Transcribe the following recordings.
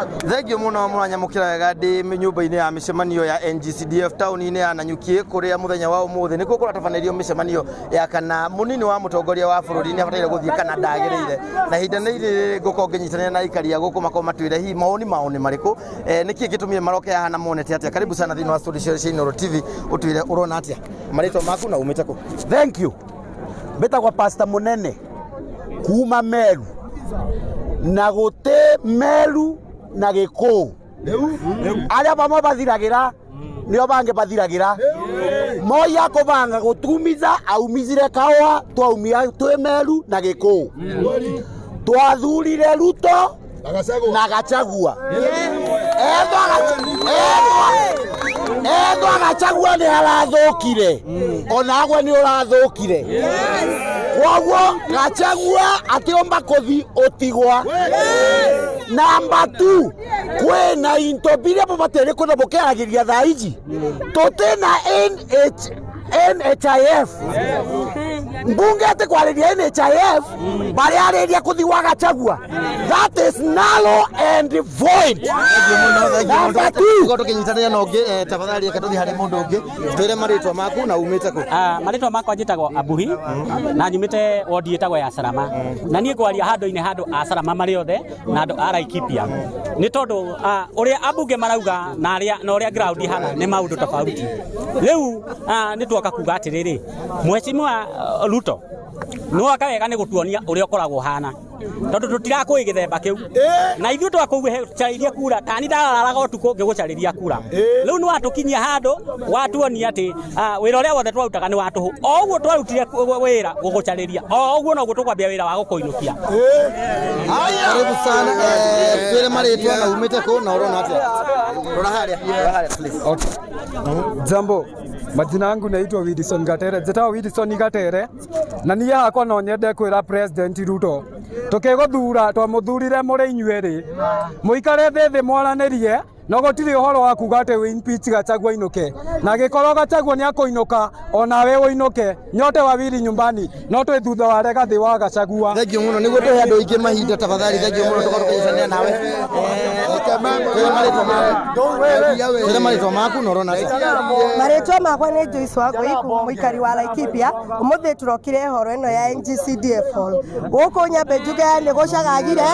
Thank you muno mũranyamũkĩra wega ndĩ nyũmba-inĩ ya mĩcemanio ya NGCDF taũni-inĩ ya Nanyuki, kũrĩa mũthenya wa ũmũthĩ nĩkuo kũratabanĩrio mĩcemanio ya kana mũnini wa mũtongoria wa bũrũri nĩ abataire gũthiĩ kana ndagĩrĩire. Na ihinda nĩ rĩrĩ ngũkorwo ngĩnyitanĩra na aikari a gũkũ makorwo matwĩre hihi mawoni mao nĩ marĩkũ, nĩkĩ gĩtũmire maroke haha na monete atĩa. Karibu sana thĩinĩ wa studio cia Inooro TV, ũtwĩre ũrona atĩa, marĩtwa maku na umĩte kũ? Thank you. Mbĩtagwo Pastor Mũnene kuma Meru, na gũtĩ Meru na Gĩkũũ arĩa bamwe bathiragĩra nĩo bangĩ bathiragĩra. Moi akũbanga gũtumiza aumizire kaũa, twaumia twĩ Meru na Gĩkũũ, twathurire Ruto na Gachagua. Ethwa Gachagua nĩ arathũkire, onagwe nĩ ũrathũkire. Koguo Gachagua atiũmba kũthi ũtigwa. Namba 2, kwĩna into biria mũbataire kwĩna mũkĩaragĩria thaa ici tũtĩ na NH NHIF. Mbunge ati kwarĩria NHIF barĩarĩria kũthi gwa Gachagua, that is null and void. Number 2. Tũkorwo tũkĩnyitanĩra na ũngĩ, tafadhali reke tũthiĩ harĩ mũndũ ũngĩ, twĩre marĩtwa maku na umĩte kũ? Ah, marĩtwa makwa njĩtagwo Abuhi na nyumĩte wodi ĩtagwo ya Salama, na niĩ ngwaria handũ-inĩ handũ a Salama marĩ othe na andũ a Laikipia, nĩ tondũ ũrĩa ambunge marauga na arĩa na ũrĩa ground ihana nĩ maũndũ tofauti. Rĩu nĩ tuoka kuga atĩrĩrĩ, Mheshimiwa Ruto, nĩ woka wega nĩ gũtuonia ũrĩa ũkoragwo ũhana, tondũ tũtirakũĩ gĩthemba kĩu, na ithuĩ twakũcarĩria kura tani ndararaga ũtukũ ngĩgũcarĩria kura. Rĩu nĩ watũkinyia handũ watuonia atĩ wĩra ũrĩa wothe twarutaga nĩ wa tũhũ. O ũguo twarutire wĩra gũgũcarĩria, o ũguo noguo tũkwambia wĩra wa gũkũinũkia. Karibu sana, twĩre marĩtwa na umĩte kũ na ũrona atĩa. Rora harĩa, rora harĩa please. Okay. Jambo, majina yangu naitwa Wilson Gatere, njĩtagwo Wilson Gatere, na niĩ hakwa no nyende kwĩra President Ruto, tũkĩgũthura twamũthurire mũrĩ inyuerĩ, mũikare thĩ thĩ mwaranĩrie, no gũtirĩ ũhoro wa kuga atĩ wĩ impeach Gachagua ainũke, na angĩkorwo Gachagua nĩ akũinũka onawe ũinũke, nyote wawili nyumbani, no twĩ thutha wa Rigathĩ wa Gachagua. Thank you muno nĩguo tũhe andũ aingĩ mahinda, tafadhali. Thank you muno, tũkorwo tũkĩnyitanĩra nawe. Twĩre marĩtwa maku, twĩre marĩtwa maku na ũrona atĩa. Marĩtwa makwa nĩ Joyce Wangũi, mũikari wa Laikipia. Ũmũthĩ tũrokire horo ĩno ya NGCDF hall gũkũ. Nyambe njuge nĩ gũcagagire,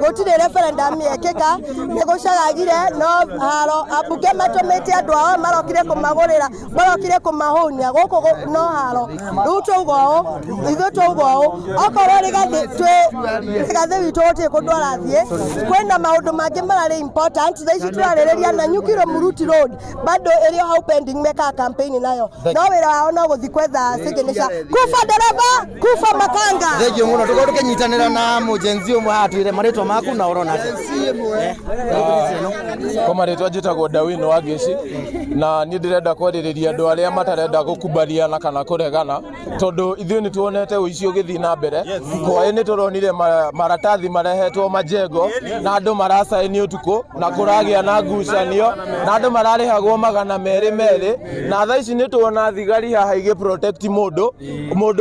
gũtirĩ referendum yekĩka, nĩ gũcagagire no haro. Ambunge matũmĩte andũ ao marokire kũmagũrĩra, marokire kũmahũnia gũkũ, no haro. Rĩu twauga ũũ, ithuĩ twauga ũũ, okorwo Rigathĩ twĩ Rigathĩ witũ gũtirĩ kũndũ arathiĩ, kwĩna maũndũ mangĩ mararĩ important. Thaa ici tũrarĩrĩria Nanyuki Rumuruti Road, bado ĩrĩ o hau pending, mekaga campaign nayo, no wĩra wao no gũthiĩ kwetha signature. Kufa dereva, kufa makanga. Thank you muno, tũkorwo tũkĩnyitanĩra na mũjenzi ũmwe haha, twĩre marĩtwa maku na ũrona atĩa. Kwa marĩtwa njĩtagwo Dawin wa Ngĩci, na niĩ ndĩrenda kwarĩrĩria andũ arĩa matarenda gũkubaliana kana kũregana, tondũ ithuĩ nĩ tuonete ũici ũgĩthiĩ na mbere. Kwaĩ nĩ tũronire maratathi marehetwo majengo na andũ maracaini ũtukũ, na kũragĩa na ngucanio na andũ mararĩhagwo 200 merĩ, na thaa ici nĩ tuona thigari haha igĩ protect mũndũ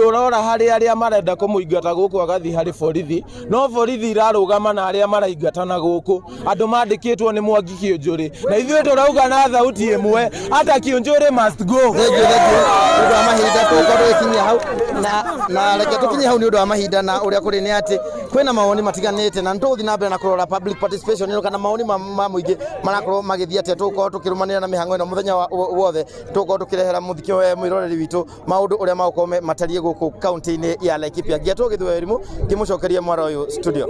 ũrora harĩ arĩa marenda kũmũingata gũkũ agathiĩ harĩ borithi, no borithi irarũgama na arĩa maraingatana gũkũ, andũ mandĩkĩtwo nĩ Mwangi Kĩũnjũrĩ, na ithuĩ tũrauga na thauti ĩmwe ata Kĩũnjũrĩ must go. Thank you, thank you. Nĩ ũndũ wa mahinda tũgũkorwo tũgĩkinyia hau, na reke tũkinye hau nĩ ũndũ wa mahinda. Na ũrĩa kũrĩ nĩ atĩ kwĩna mawoni matiganĩte, na nĩ tũgũthiĩ na mbere na kũrora public participation ĩno kana mawoni ma mũingĩ marakorwo magĩthiĩ atĩa. Tũgũkorwo tũkĩrũmanĩra na mĩhang'o ĩno mũthenya wothe, tũgũkorwo tũkĩrehera mũthikio mwĩroreri witũ maũndũ ũrĩa magũkorwo matariĩ gũkũ kaunti-inĩ ya Laikipia. Ngĩatwo Gĩthweri ngĩmũcokeria mwara ũyũ studio.